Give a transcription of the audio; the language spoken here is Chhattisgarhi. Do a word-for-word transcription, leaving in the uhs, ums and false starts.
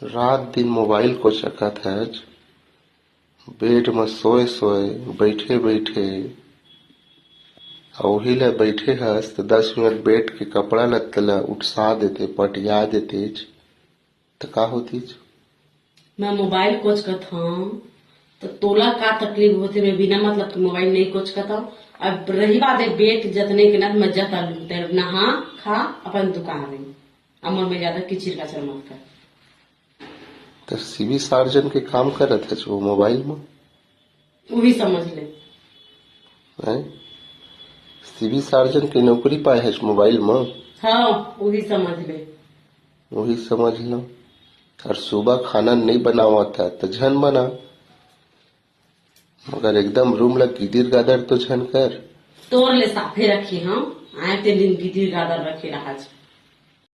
रात दिन मोबाइल कोचकत हच, बेड म सोए सोए, बइठे बइठे, अउ ओही ल बइठे हस त दस मिनट बेड के कपड़ा लत्ता ल उठसा देते, पटिया देतेच, त का होतीच? मैं मोबाइल कोचकत हंव, त तोला का तकलीफ होथे? मैं बिना मतलब के मोबाइल नहीं कोचकत हंव। अब रही बात है बेड जतने के ना, मैं जता लूं, तेरे नहा खा अपन दुकान में, अमर में ज्यादा किचिर काचर मत कर। त सिविल सर्जन के काम करत हच वो मोबाइल म? उही समझ ले। हैं? सिविल सर्जन के नौकरी पाए हच मोबाइल म? हाँ, उही समझ ले। उही समझ लो। अउ सुबह खाना नहीं बनावत है त झन बना, मगर एकदम रूम ला गिदिर गादर तो झन कर। तोर ले साफे रखे हंव, आए ते दिन गिदिर गादर रखे रहच।